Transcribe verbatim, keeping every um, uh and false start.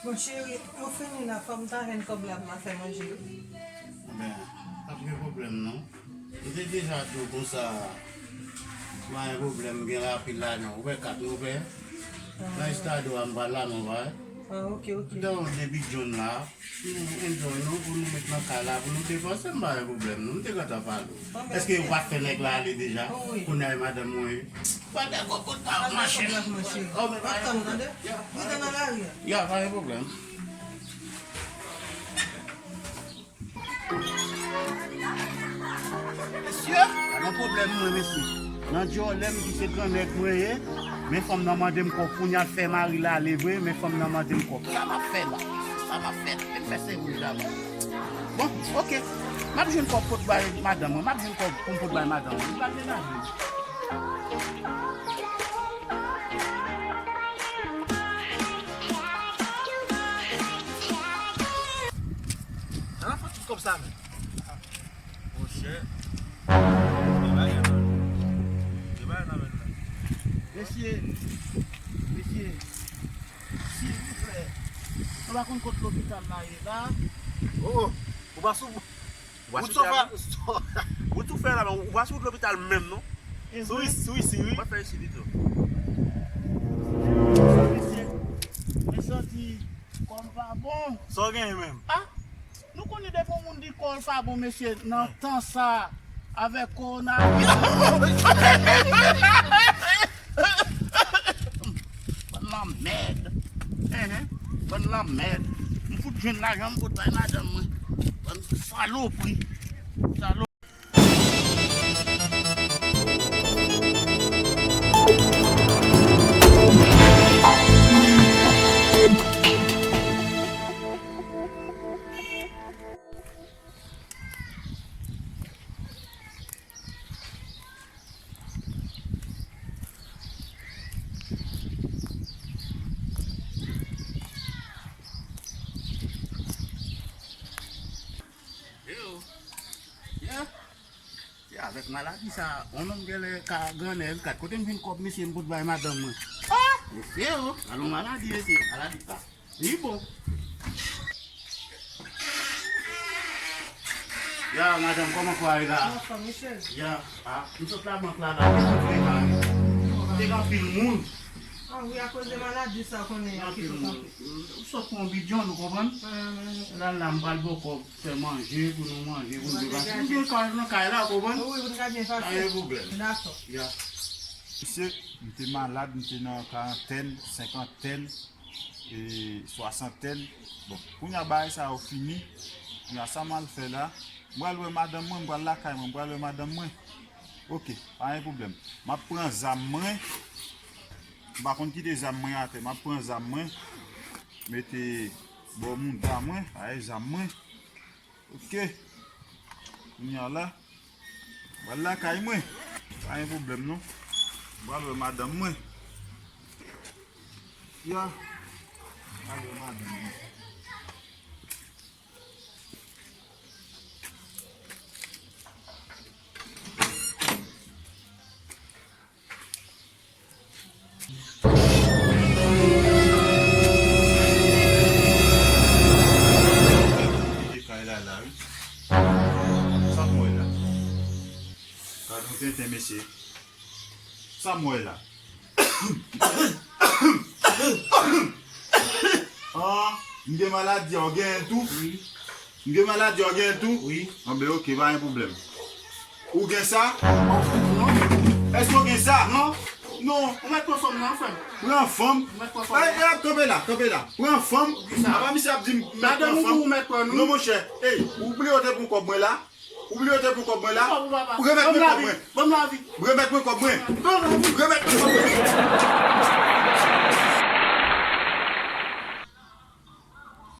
Bon, cheri, nou fini la, fò m ta jwenn kòb la pou m al fè manje, wi. Enben, pa t gen pwoblèm, non. M te deja di w konsa, m pa gen pwoblèm, m gen la anpil lajan. Ou wè kat nou fè? Nan estado a, m pral la, non, pa vre? Ah, ok, ok. M te wè w depi John la. Nou enjoy nou pou nou met nan kay la pou nou depanse, m pa gen pwoblèm non, m te gentan pale w. Èske yo pa t fè nèg la ale deja? Wi. Kounye a e madanm mwen ye. Pral dèyè kòkòt pa w, machin. Oh, men pa gen pwoblèm. Ya, pa gen pwoblèm. Ya, pa gen pwoblèm. Mesye, pa gen pwoblèm mwen, mesye. Nan djòlè m di se gran nèg mwen ye, men fanm nan mande m kòb pou n al fè mari l ale vre, men fanm nan mande m kòb. Sa m ap fè la? Sa m ap fè? Fè m fè sen wouj la, non. Bon, ok. M ap jwenn kòb pot bay madanm mwen. M ap jwenn kòb pou m pot bay madanm mwen. M pral degaje m. Nan la fè tout kòb sa menm. Monchè. Gen bagay nan men. Gen bagay nan men la. Mesye, mesye, silvouplè, nou pa konn kot lopital la ye la? Oh, oh, ou pa sou wout sou fè, wout sou fè la, men ou pa sou wout lopital menm, non? Sou isi, sou isi, wi. Ou pa fè isi ditou. Mesye, men santi kò m pa bon. Sa w genyen menm? Ah, nou konnen depi yon moun di kò l pa bon, mesye, nan tan sa, avèk kowonaviris. Bann lanmèd. Enhen. Bann lanmèd. M fout jwenn lajan m pot bay madanm mwen. Bann salopri. Salopri. Yo. Yeah. Se avèk maladi sa, yon nonm genlè ka grannèv kat. Kote m jwenn kòb mesye m pot bay madanm mwen? Ah! Mesye o, alon maladi mesye, maladi sa. Li bon. Ya, madanm, kòman kò a ye la? Anfòm, wi, cheri. Ya, ah, m sot labank la, la, m sot vin la. Te gen anpil moun. Ah wi, akoz de maladi sa konnen y ap kite kanpe. Ou sot pran yon bidon, nou konprann? Ah, ah, ah. La, la, m pral bò kòb, fè manje pou nou manje, pou nou byen pase. M gen kay nan kay la, ou konprann? Wi, wi, pou nou ka byen pase. Pa gen pwoblèm. Dakò. Ya. Mesye, m te malad, m te nan karantèn, senkantèn, e swasantèn. Bon, kounye a bagay sa yo fini. Kounye a sa m al fè la? M pral wè madanm mwen, m pral lakay mwen, m pral wè madanm mwen. Ok, pa gen pwoblèm. M ap pran zam mwen. M pa konn kite zam mwen atè. M ap pran zam mwen. Mete bò mouda mwen, ay zam mwen. Ok. Kounye a la. M pral lakay mwen. Pa gen pwoblèm non. M pral wè madanm mwen. Ya. M pral wè madanm mwen. Kite kay la la wi. Sa m wè la? Gad yon tenten mesye. Sa m wè la? Ah, m gen maladi a, w genyen l tou? Wi. M gen maladi a, w genyen l tou? Wi. Anben, ok, pa gen pwoblèm. Ou gen sa? Non. Èske w gen sa? Non. Non, ou mèt pran fanm nan, frè m. Pran fanm? Ou mèt pran fanm nan. Ey, ey, kanpe la, kanpe la. Pran fanm? Apa misye ap di m mèt pran fanm? Madanm ou mèt pran nou? Non, monchè. Ey, ou bliye w te pran kòb mwen la? Ou bliye w te pran kòb mwen la? Kòb ou, papa. Remèt mwen kòb mwen. Ban m lavi. Remèt mwen kòb mwen. Ban m lavi. Remèt mwen kòb mwen.